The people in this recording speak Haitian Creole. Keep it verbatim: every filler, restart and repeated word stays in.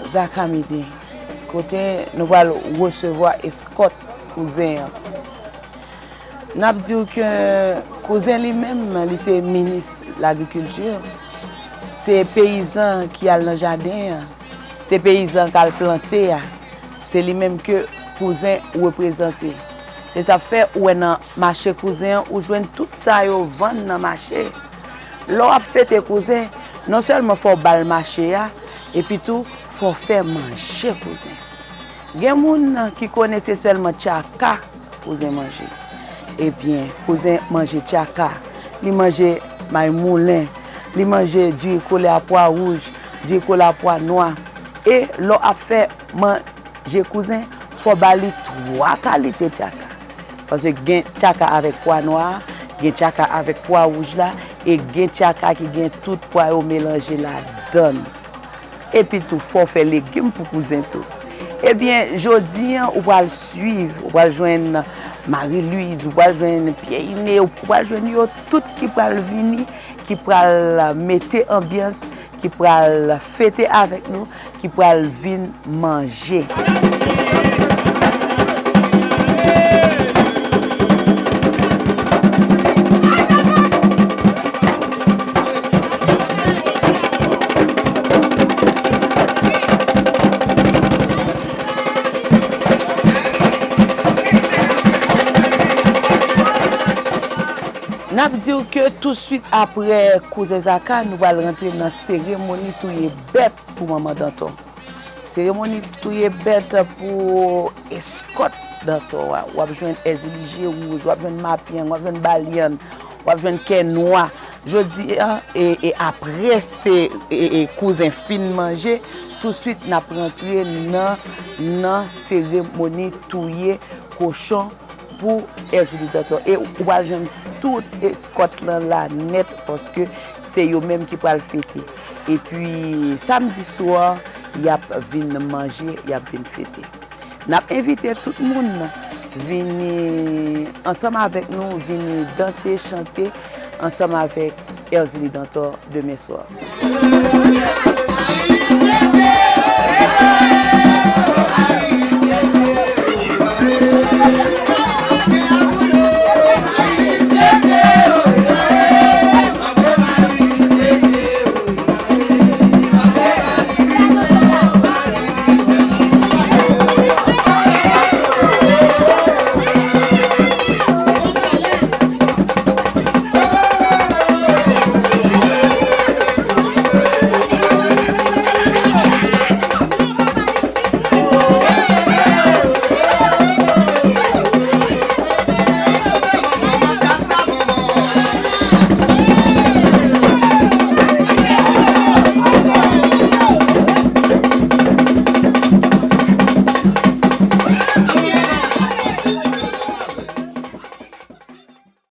Zakamide, kote nou pral resevwa eskòt kouzen an. N ap di w ke kouzen li menm, li se minis lagrikilti, se peyizan ki al nan jaden an, se peyizan k al plante a, se li menm ke kouzen reprezante. Se sa k fè ou wè nan mache kouzen an, ou jwenn tout sa yo vann nan mache. Lè w ap fete kouzen, non sèlman fò w ba l mache a, epi tou fò w fè manje kouzen. Gen moun ki konnen se sèlman tchaka kouzen manje. Ebyen, kouzen manje tchaka. Li manje may moulen, li manje diri kole a pwa wouj, diri kole a pwa nwa. E lè w ap fè manje kouzen, fò w ba li twa kalite tchaka. Paske gen tchaka avèk pwa nwa a, gen tchaka avèk pwa wouj la, e gen tchaka ki gen tout pwa yo melanje ladan l. Epi tou, fò w fè legim pou kouzen tou. Ebyen, jodi an, ou pral swiv, ou pral jwenn Marie Louise, ou pral jwenn Pierre Iné, ou pral jwenn yo tout ki pral vini, ki pral mete anbyans, ki pral fete avèk nou, ki pral vin manje. N ap di w ke touswit apre kouzen Zaka, nou pral rantre nan seremoni touye bèt pou manman Danton. Seremoni touye bèt pou eskòt Danton a. W ap jwenn èzili je wouj, w ap jwenn mapyang, w ap jwenn balyann, w ap jwenn kè nwa. Jodi a, e, e apre se, e, e kouzen fin manje, touswit n ap rantre nan, nan seremoni touye kochon pou èzili Danton. E ou pral jwenn tout eskòt lan la nèt, paske se yo menm ki pral fete. Epi, samdi swa, y ap vin manje, y ap vin fete. N ap envite tout moun vini ansanm avèk nou, vini danse, chante ansanm avèk èzili Danton demen swa.